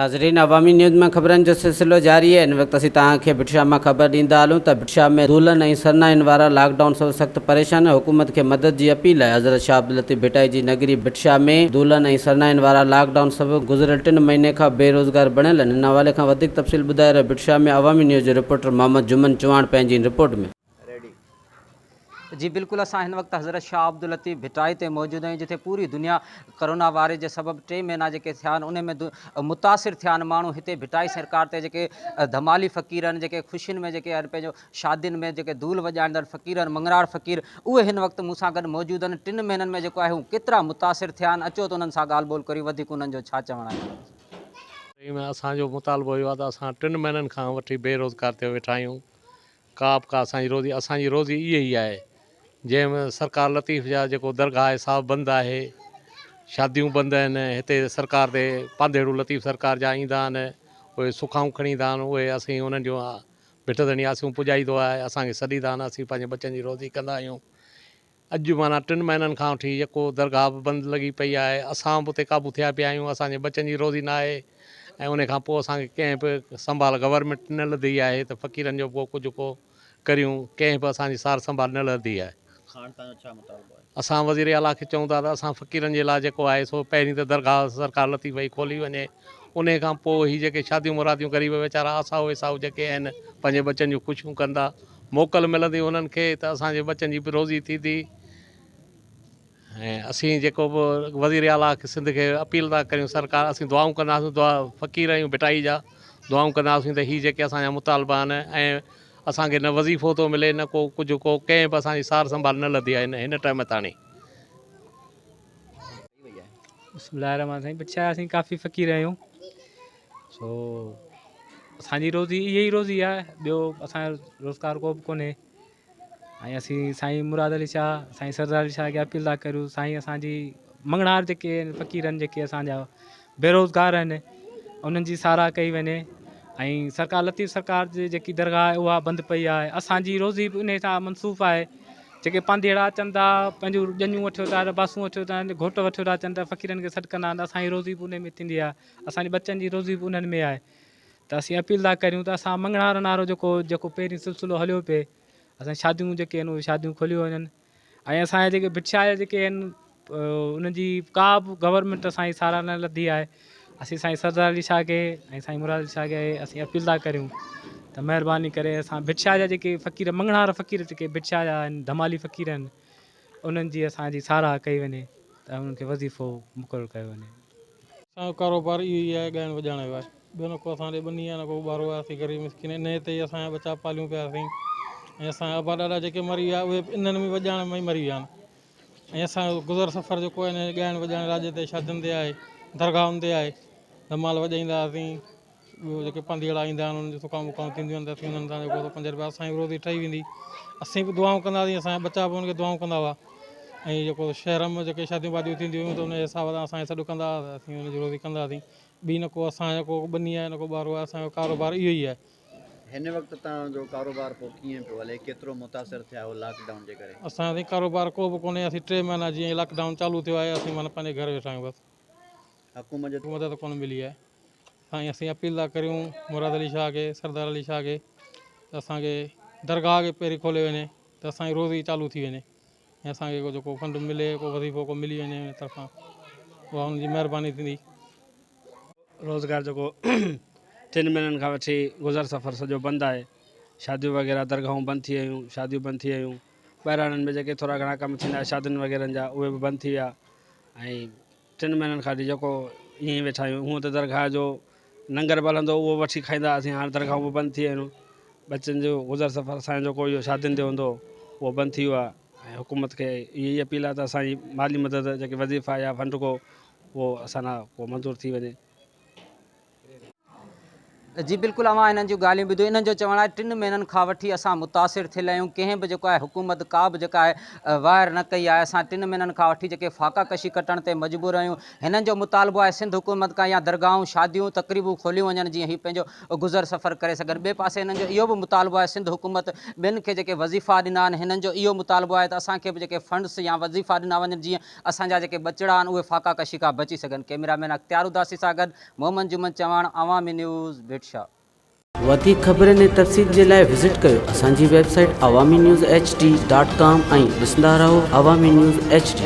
ناظرين عوامي نيوز مان خبرن جو سلسلو جاري آهي هن وقت اسين توهان کي ڀٽ شاهه مان خبر ڏيندا هلون ته ڀٽ شاهه ۾ دولهن ۽ سرنائين وارا لاڪ ڊائون سبب سخت پريشان حڪومت کي مدد جي اپيل آهي حضرت شاهه عبداللطيف ڀٽائي جي نگري ڀٽ شاهه ۾ دولهن ۽ سرنائين وارا لاڪ ڊائون سبب گذريل ٽن مهيني کان بي روزگار بڻيل آهن هن حوالي کان وڌيڪ تفصيل ٻڌائي رهيو ڀٽ شاهه ۾ عوامي نيوز جو رپورٽر محمد جمن چوهاڻ پنهنجي هن رپورٽ ۾. جي بلڪل اسان هن وقت حضرت شاهه عبداللطيف ڀٽائي تي موجود آهيون جتي پوري دنيا ڪرونا وائرس جي سبب ٽي مهينا جيڪي ٿيا آهن ان ۾ متاثر ٿيا آهن ماڻهو هتي ڀٽائي سرڪار تي جيڪي ڌمالي فقير آهن جيڪي خوشين ۾ جيڪي آهن پنهنجو شادين ۾ جيڪي دول وڄائيندڙ فقير آهن مڱڻهار فقير اهي هن وقت مون سان گڏ موجود آهن ٽن مهينن ۾ جيڪو آهي هو ڪيترا متاثر ٿيا آهن اچو ته انهن سان ڳالهه ٻولهه ڪريون وڌيڪ انهن جو ڇا چوڻ آهي. اسان جو مطالبو اهو آهي ته اسان ٽن مهينن کان وٺي بيروزگار ٿيو ويٺا آهيون ڪا به ڪا اسان جي روزي اسان جي روزي اها ئي آهي جنهن ۾ سرڪار لطيف جا جيڪو درگاهه آهي سا به بند آهي شاديون بند آهن هتي سرڪار تي پانڌيڙو لطيف سرڪار جا ايندا آهن اهي سکائون کڻي ايندا آهن اهي اسين انهن جون ڀٽ ڌڻي آسيون پڄائيندو آهي اسان کي سڏيندا آهن اسين پنهنجي ٻچن جي روزي ڪندا آهيون اڄ معنيٰ ٽن مهينن کان وٺي يڪو درگاهه به بند لڳي پئي آهي، اسان به اتي قابو ٿيا پيا آهيون، اسان جي ٻچن جي روزي نه آهي ۽ انهي کان پوء اسان کي ڪنهن به سنڀال گورنمينٽ نه لڌي آهي ته فقيرن جو به ڪو ڪجهه ڪو ڪريون، ڪنهن به اسان جي سار سنڀال نه لڌي آهي. خان توهان جو ڇا مطالبو آهي؟ اسان وزير اعليٰ کي چئون ٿا ته اسان فقيرن جي لاء جيڪو آهي سو پهرين ته درگاهه سرڪار لطيف جي کولي وڃي، انهي کان پوء هي جيڪي شاديون مراديون غريب ويچارا آسائو ويسائو جيڪي آهن پنهنجي ٻچن جون خوشيون ڪندا، موڪل ملندي انهن کي ته اسان جي ٻچن جي به روزي ٿيندي ۽ اسين جيڪو به وزير اعليٰ کي سنڌ کي اپيل ٿا ڪريون سرڪار اسين دعائون ڪنداسون دعا فقير آهيون ڀٽائي جا دعائون ڪنداسون ته هي جيڪي اسان جا مطالبا آهن ۽ اسان کي نه وظيفو ٿو ملي نه ڪو ڪجهه ڪو ڪنهن به اسان جي سار سنڀال نه لڌي آهي هن ٽائيم تاڻي. بسم الله الرحمن الرحيم بادشاهه اسين ڪافي فقير آهيون سو اسان جي روزي اها ئي روزي آهي ٻيو اسان جو روزگار ڪو به ڪونهي ۽ اسين سائين مراد علي شاهه سائين سردار علي شاهه کي اپيل ٿا ڪريون سائين اسان جي مڱڻهار جيڪي آهن فقير آهن جيڪي اسان جا بيروزگار آهن انهن جي ساراهه ڪئي وڃي ۽ سرڪار لطيف سرڪار جي جيڪي درگاهه آهي اها بند پئي آهي اسان جي روزي به انهي سان منسوب آهي جيڪي پانڌيئڙا اچن ٿا پنهنجون ڄڃون وٺيو ٿا باسون وٺيو ٿا گهوٽ وٺيو ٿا اچن ته فقيرن کي سڏ ڪندا آهن ته اسان جي روزي به انهي ۾ ٿيندي آهي اسان جي ٻچن جي روزي به انهن ۾ آهي ته اسين اپيل ٿا ڪريون ته اسان مڱڻهارن وارو جيڪو جيڪو پهرين سلسلو هليو پئي اسان شاديون جيڪي آهن اهي شاديون کوليون وڃن ۽ اسان جا جيڪي ڀٽ شاهه جا جيڪي آهن انهن جي ڪا به گورنمينٽ اسان جي ساراهه نه لڌي آهي اسين سائين سردار علي شاهه کي ۽ سائين مراد علي شاهه کي اسين اپيل ٿا ڪريون ته مهرباني ڪري اسان ڀٽ شاهه جا جيڪي فقير مڱڻهار فقير جيڪي ڀٽ شاهه جا آهن ڌمالي فقير آهن انهن جي اسان جي ساراهه ڪئي وڃي ته انهن کي وظيفو مقرر ڪيو وڃي. اسان جو ڪاروبار اهو ئي آهي ڳائڻ وڄائڻ جو آهي ٻيو نه ڪو اسان ڏي ٻني آهي نه ڪو ٻارو آهي اسين غريب مسڪين انهيء تي ئي اسان جا ٻچا پاليون پيا اسين ۽ اسان جا ابا ڏاڏا جيڪي مري ويا اهي به انهن ۾ وڄائڻ ۾ ئي مري ويا آهن ۽ اسان جو گذر سفر جيڪو آهي انهيء ڳائڻ وڄائڻ راڄ تي شادين تي آهي درگاهن تي آهي ڌمال وڄائيندا هئاسين ٻيو جيڪي پانڌيئڙا ايندا آهن انهن جون سڪائون وڪائون ٿينديون آهن ته اسين انهن سان جيڪو سو پنج رپيا اسان جي به روزي ٺهي ويندي اسين به دعائون ڪندا هئاسين اسان جا ٻچا به انهن کي دعائون ڪندا هئا ۽ جيڪو شهر ۾ جيڪي شاديون واديون ٿينديون هيون ته ان حساب سان اسان کي سڏ ڪندا هئا ته اسين ان جي روزي ڪندا هئاسين ٻي نه ڪو اسان جو ڪو ٻني آهي نه ڪو ٻارو آهي اسان جو ڪاروبار اهو ئي آهي. هن وقت توهان جو ڪاروبار پوء ڪيئن پيو هلي ڪيترو متاثر ٿيا آهيو لاڪ ڊائون جي ڪري؟ اسان جو سائين ڪاروبار ڪو به ڪونهي اسين ٽي مهينا جيئن ئي لاڪ ڊائون چالو ٿيو آهي اسين معنيٰ پنهنجي گهر ويٺا آهيون بس. حڪومت جي. مدد ڪونه ملي آهي سائين اسين اپيل ٿا ڪريون مراد علي شاهه کي سردار علي شاهه کي ته اسان کي درگاهه کي پهرين کولي وڃي ته اسان جي روزي چالو ٿي وڃي ۽ اسان کي جيڪو فنڊ ملي ڪو وظيفو ڪو ملي وڃي ان طرفان اها ان جي مهرباني ٿيندي. روزگار جيڪو ٽن مهينن کان وٺي گذر سفر سڄو بند آهي شاديون وغيره درگاهون بند ٿي ويون شاديون بند ٿي ويون ٻهراڙين ۾ جيڪي ٿورا گهڻا ڪم ٿيندا شادين وغيرن جا اهي به بند ٿي ويا ۽ ٽن مهينن کان وٺي جيڪو ائين ئي ويٺا آهيون هونء ته درگاهه جو ننگر به هلندو اهو وٺي کائيندا هئاسين هاڻي درگاهون به بند ٿي ويون آهن ٻچن جو گذر سفر اسان جو جيڪو اهو شادين تي هوندو هو اهو بند ٿي ويو آهي ۽ حڪومت کي اها ئي اپيل آهي ته اسان جي مالي مدد جيڪي وظيفا يا فنڊ ڪو اهو اسان لاء ڪو منظور ٿي وڃي. جي بلڪل اوهان هنن جون ڳالهيون ٻڌيون انهن جو چوڻ آهي ٽن مهينن کان وٺي اسان متاثر ٿيل آهيون ڪنهن به جيڪو آهي حڪومت ڪا به جيڪا آهي واهر نه ڪئي آهي اسان ٽن مهينن کان وٺي جيڪي فاقا ڪشي ڪٽڻ تي مجبور آهيون هنن جو مطالبو آهي سنڌ حڪومت کان يا درگاهون شاديون تقريبون کوليون وڃن جيئن هي پنهنجو گذر سفر ڪري سگهن ٻئي پاسي هنن جو اهو به مطالبو آهي سنڌ حڪومت ٻين کي جيڪي وظيفا ڏنا آهن هنن جو اهو مطالبو آهي ته اسان کي به جيڪي فنڊس يا وظيفا ڏنا وڃن جيئن اسان جا جيڪي ٻچڙا آهن اهي فاقا ڪشي کان بچي سگهن ڪئميرا مين اختيار اداسي سان گڏ محمد جمن چواڻ، عوامي نيوز، ڀٽ شاهه. وڌيڪ خبرن ۽ تفصيل جي لاء وزٽ ڪيو اسان جي website Awami news H D dot com ۽ ڏسندا رهو عوامي نيوز ايڇ ڊي.